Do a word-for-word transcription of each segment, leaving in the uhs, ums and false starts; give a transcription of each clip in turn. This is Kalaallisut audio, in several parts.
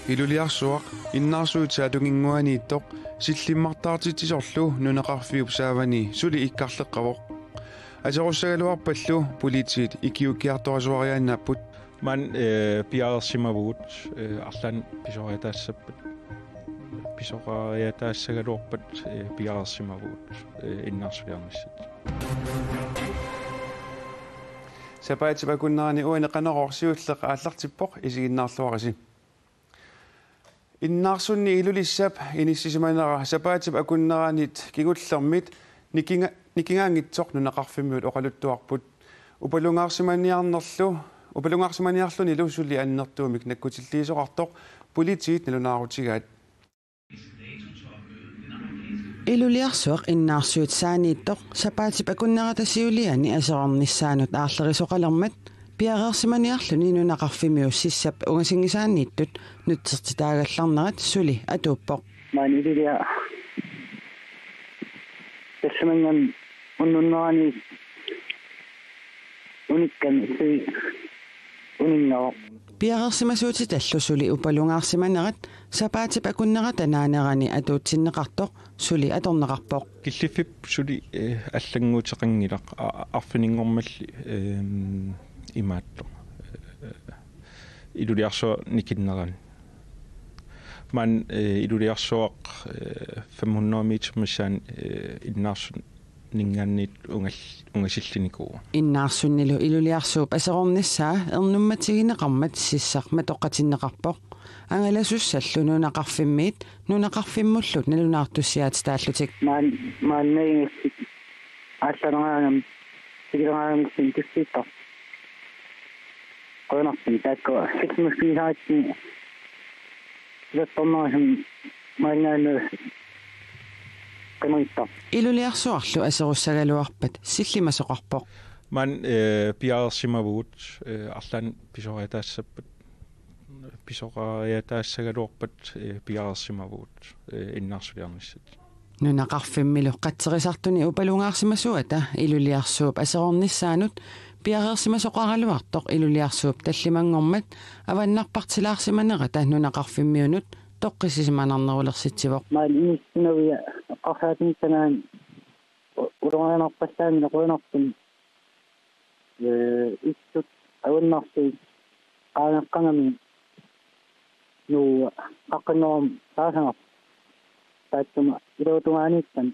Iluliarsuaq innaarsuit saatunginnguaniittoq sillimmartaartitsisorlu nunaqarfiup saavani suli ikkarleqqavoq. Aserussagaluarpallu politiit ikiuukkiartorisuariaannaapput. Maani, eh, piareersimavugut, eh, arlaannik pisoriataassappat, pisoriataassagaluarpat, eh, piareersimavugut, eh, innaarsuliarnissat. Sapaatip akunnerani uani Qanorooq siulleq aallartippoq, isiginnaarluarisi. Innaarsunni Ilulissap inissisimanera sapaatip akunneranit kingullermit nikinga-, nikingaanngitsoq nunaqarfimmiut oqaluttuarput. Upalungaarsimaniarnerlu, upalungaarsimaniarlunilu suli annertuumik nakkutilliisoqartoq politiit nalunaarutigaat. Iluliarsuaq innaarsuit saaniittoq sapaatip akunnerata siuliani aserornissaanut aarlerisoqalermat piareersimaniarluni nunaqarfimmiut sissap ungasinngisaaniittut nutsertitaagallarnerat suli atuuppoq. Maani Ilulia tassamanngam unnunnerani unikkami sui uninngavoq. Piareersimasuutitallu suli upalungaarsimanerat sapaatip akunnerata naanerani atuutsinneqartoq suli atorneqarpoq. Killiffik suli, eh, allannguuteqanngilaq a-, arfininngormalli, ehm, imaattoq. Eh, Iluliarsuaq nikinnerani. Maani, eh, Iluliarsuaq, eh, fem hundrede meter missaani, eh, innaarsunninngaanniit ungal-, ungasillinikuuvoq. Innaarsunnilu Iluliarsuup aserornissaa ernummatigineqarmat sissaq matoqqatinneqarpoq. Angalasussallu nunaqarfimmiit nunaqarfimmullu nalunaartussiaatitaallutik. Maan-, maannaagassik aallareraangam, sigileraagamik tussiittoq. Qujanartumik taakku sillimaffiginiaratsigu ilattornerusumik maannaanut qimagittoq. Iluliarsuarlu aserussagaluarpat sillimasoqarpoq. Maani, eh, piareersimavugut, eh, arlaannik pisoriataassappat, pisoriataassagaluarpat, eh, piareersimavugut, eh, innaarsuliarnissat. Nunaqarfimmilu qatserisartuni upalungaarsimasuata Iluliarsuup aserornissaanut piareersimasoqaraluartoq Iluliarsuup tallimanngormat avannarpartilaarsimanerata nunaqarfimmiunut toqqissisimanarnerulersitsivoq. Maani inissisimaviat eqqarsaatigissagaanni u-, ulorianarpallaanngilaq qujanartumik. Ee, issut avannarsui qaangeqqagamik nuu qaqqinnerumik taasagarput. Taassuma iluutungaaniittan.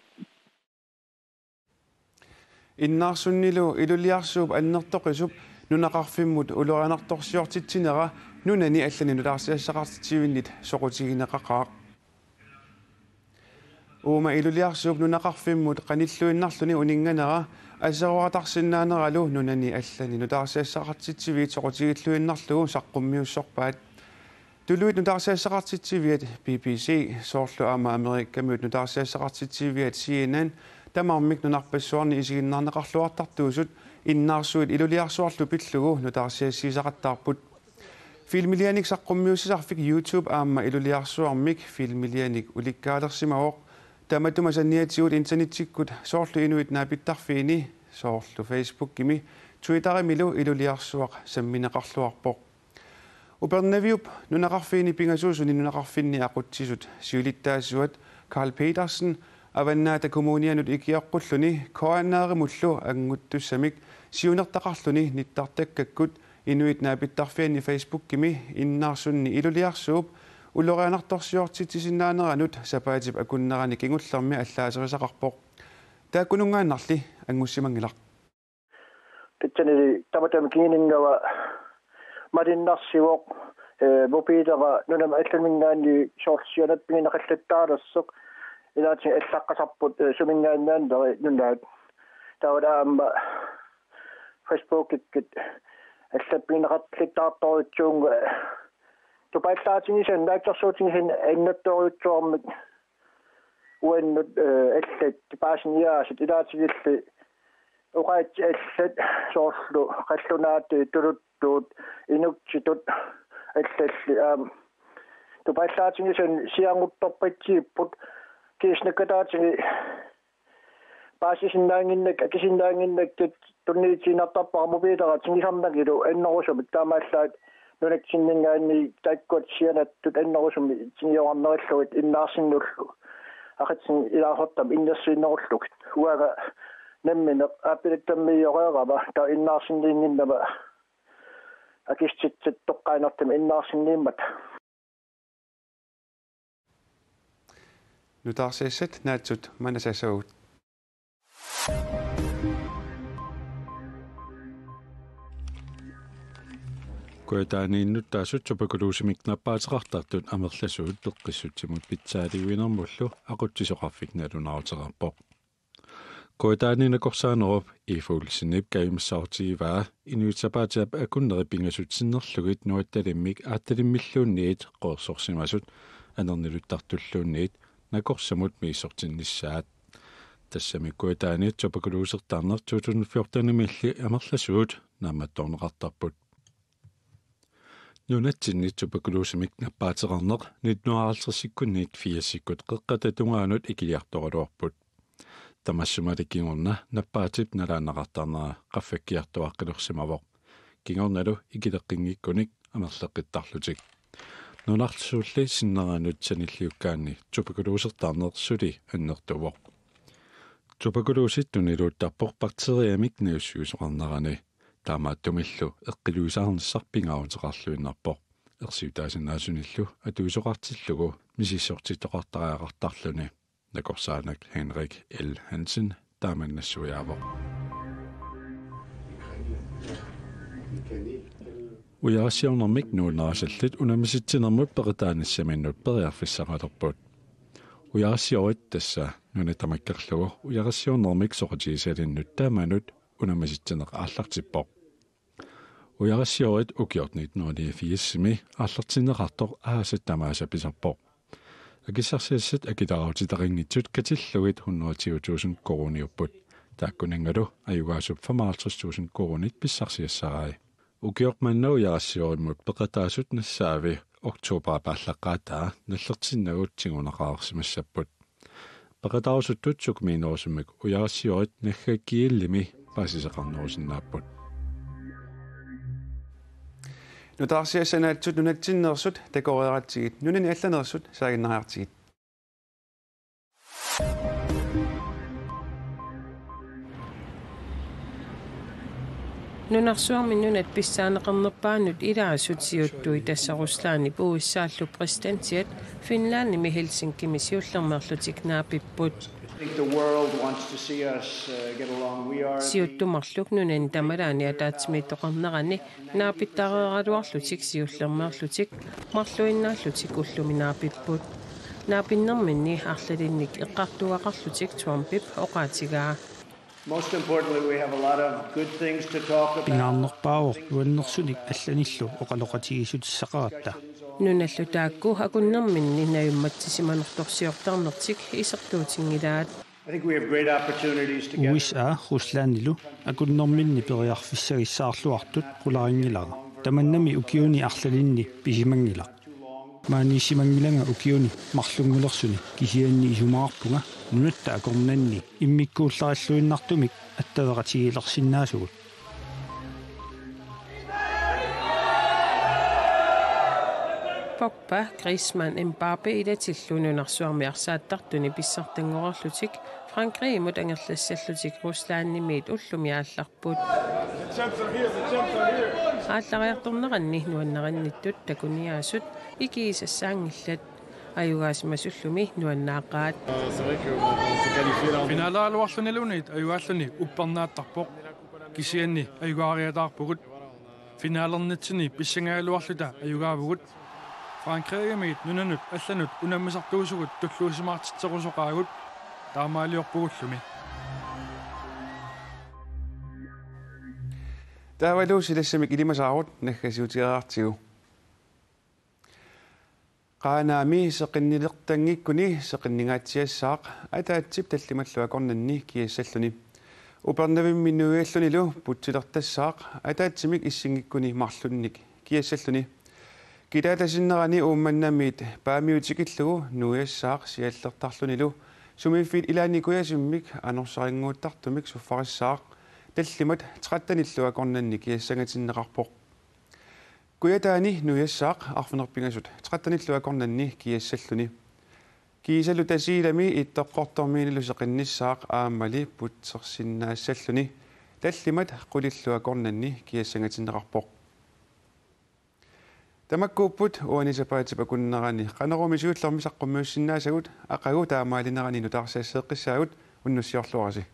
Innaarsunnilu Iluliarsuup annertoqisup nunaqarfimmut ulorianartorsiortitsinera nunani allani nutaarsiassaqartitsivinnit soqutigineqaqaaq. Uuma Iluliarsuup nunaqarfimmut qanilluinnarluni uninnganera aserorartarsinnaaneralu nunani allani nutaarsiassaqartitsiviit soqutigilluinnarlugu saqqummiussorpaat. Tuluit nutaarsiassaqartitsiviat B B C, soorlu aamma Amerikamiut nutaarsiassaqartitsiviat C N N, tamarmik nunarpassuarni isiginnaarneqarluartartuusut innaarsuit Iluliarsuarlu pillugu nutaarsiassiisaqattaarput. Filmilianik saqqummiussisarfik YouTube aamma Iluliarsuarmik filmilianik ulikkaalersimavoq. Tamatuma saniatigut internettikkut soorlu inuit naapittarfiini, soorlu Facebookimi, Twitterimilu Iluliarsuaq sammineqarluarpoq. Upernaviup nunaqarfiini pingasuusuni nunaqarfinni aqutsisut siulittaasuat Carl Petersen Avannaata Kommunianut ikioqqulluni K N R-imullu annguttussamik siunertaqarluni nittartakkakkut inuit naapittarfianni Facebookimi innaarsunni Iluliarsuup ulorianartorsiortitsisinnaaneranut sapaatip akunnerani kingullermi allaaserisaqarpoq. Taakkununngaannarli anngussimanngilaq. Pitsanili tamatami kinguninngava malinnarsivoq, eh, mobiilera nunami allaminngaanniit soorlu sianerpigineqallattaalersoq, ilaatigut allaqqasarput, eh, suminngaanniit nunaat. Taava aamma Facebookikkut allappigineqallattaartorujussuuvunga, eh, tupaallaatigisannut, naatsorsuutigisannut annertoorujussuarmik uannut, eh, allat paasiniaasut ilaatigulli oqaatsit allat soorlu qallunaatut, tuluttut, inuttut allallu aamma tupaallaatigisannut sianertorpatsigipput, kiisalu nakkataatigut Paasisinnaannginnak, akisinnaannginnakkit tunniutiinnartarpara mobiilerat tingisarnagilu annerusumik, taamaallaat nunatsinninngaanniit taakkua sianattut annerusumik tingiorarnerillugit innaarsinnullu aqitsin ilaasortam innersuunnerullugit. Uanga nammineq aappiluttammiioreerama taava innaarsinniinnginnama akissutsit toqqaannartumik innaarsinniimmata. Nutaarsiassat naatsut manna saassagut. Kujataani nuttaasut tuberkulosemik nappaateqartartut amerlasuut peqqissutsimut pitsaaliuinermullu aqutsisoqarfik nalunaaruteqarpoq. Kujataani nakorsaanerup Eve Olsenip kajumissaartigivaa Inuit Sapaatip-akunneri pingasut sinnerlugit nuattalimmik aattalimmilluunniit qeqersorsimasut anerniluttartulluunniit nakorsamut misissortinnissaat. Tassami kujataani tuberkulosertarneq to tusind fjortenimiilli amerlasuut naammattoorneqartarput. Nunatsinni tuberkulosemik nappaateqarneq nitten halvtredsikkunniit firsikkut qeqqata tungaanut ikiliartoraluarput. Tamassumalu kingorna nappaatip nalaannaqartarnera qaffakkiartuaaqqilersimavoq. Kingornalu ikileqqinngikkunik amerleqqittarlutik. Nunarsuulli sinneranut sanilliukkaanni tuberkulosertarneq suli annertuvoq. Tuberkulosi tuniluuttarpoq bakteriamik najussiuisoqarnerani. Taamaattumillu eqqiluisaarnissaq pingaaruteqarluinnarpoq. Ersiutaasinnaasunillu atuisoqartillugu misissortittoqartariaqartarluni. Nakorsaaneq Henrik L. Hansen taamannassuiaavoq. Ujarassiornermik nuunnarasallit unammisitsinermut peqataanissaminnut periarfissaqalerput. Ujarassioorit, tassa nuna tamakkerlugu ujarassiornermik soqutigisalinnut tamanut unammisitsineq aallartippoq. Ujarassioorit ukiortut nitten hundrede og firsimi aallartinneqartoq aasat tamaasa pisarpoq. Akissarsiassat akileraarutitaqanngitsut katillugit hundrede og tyve tusind koruuniupput. Taakkunanngalu ajugaasup femoghalvtreds tusind koruunit pissarsiassarai. Ukioq manna ujarassioorimut peqataasut nassaavi oktobarip aallaqqaataa nallertinnagu tiguneqareersimassapput. Peqataarusuttut sukumiinerusumik ujarassioorit naggakkiillimi paasisaqarnerusinnaapput. Nutaarsiassat naatsut nunatsinneersut takoreeratsigit, nunani allaneersut saaginnariartigit. Nunarsuarmi nunat pissaaneqarnerpaanut ilaasut siuttui, tassa Ruslandip U S A-llu præsidentiat Finlandimi Helsinkimi siullermeerlutik naapipput. I think the world wants to see us, uh, get along. We are Siuttumarluk nunani tamalaani ataatsimiittoqarnerani naapittareeraluarlutik siullermeerlutik marluinnaallutik ullumi naapipput. Naapinnerminni arlalinnik eqqartuugaqarlutik Trumpip oqaatigaa. Most importantly, we have a lot of good things to talk about. Pingaarnerpaavoq nuannersunik allanillu oqaloqatigiissutissaqaratta. Nunallu taakku akunnerminni najummatsisimanertorsiortarnertik isertuutinngilaat. I think we have great opportunities together. U S A Ruslandilu akunnerminni periarfissagissaarluartut qularinngilara. Tamannami ukiuni arlalinni pisimanngilaq. Maaniissimanngilanga ukiuni marlunngulersuni, kisianni isumaqarpunga nunatta akornanni immikkuullarilluinnartumik attaveqatigilersinnaasugut. Pogba, Griezmann, Mbappé ilatillu nunarsuarmi arsaattartuni pissartanngorlutik Frankrigimut angerlassallutik Ruslandimiit ullumi aallarput. Aallariartorneranni nuannarinnittut takuniaasut ikiisassaanngillat. Ajugaasimasut ullumi nuannaaqaat. Finaleraluarluniluunniit ajugaalluni uppernaattarpoq. Kisianni ajugaariataarpugut. Finalernitsinni pissangagaluarluta ajugaavugut. Frankrigimiit nunanut allanut unammisartuusugut tulluusimaartitserusoqaagut, taamaaliorpugullumi. Taavalu silassamik ilimasaarut naggasiutigeriartigu. Qaanaami seqinnilertanngikkuni seqinningaatsiassaaq ataatsip tallimallu akornanni kiassalluni. Upernavimmi nuiallunilu putsilertassaaq ataatsimik issinngikkuni marlunnik kiassalluni. Kitaata sinnerani Uummannamiit Paamiut tikillugu nuiassaaq siallertarlunilu Sumiiffiit ilaanni kujasimmik anorsarinnguuttartumik suffarissaaq tallimat trettenillu akornanni kiassangatinneqarpoq. Kujataani nujassaaq arfineq-pingasut trettenillu akornanni kiassalluni. Kiisalu Tasiilami Ittoqqortoormiinilu seqinnissaaq aammali putsersinnaassalluni tallimat qulillu akornanni kiassangatinneqarpoq. Tamakkuupput uani sapaatip akunnerani. Qanorumi siullermi saqqummiussinnaasagut, aqagu taamaalinerani nutaarsiasseeqqissaagut. Unnussiorluarisi.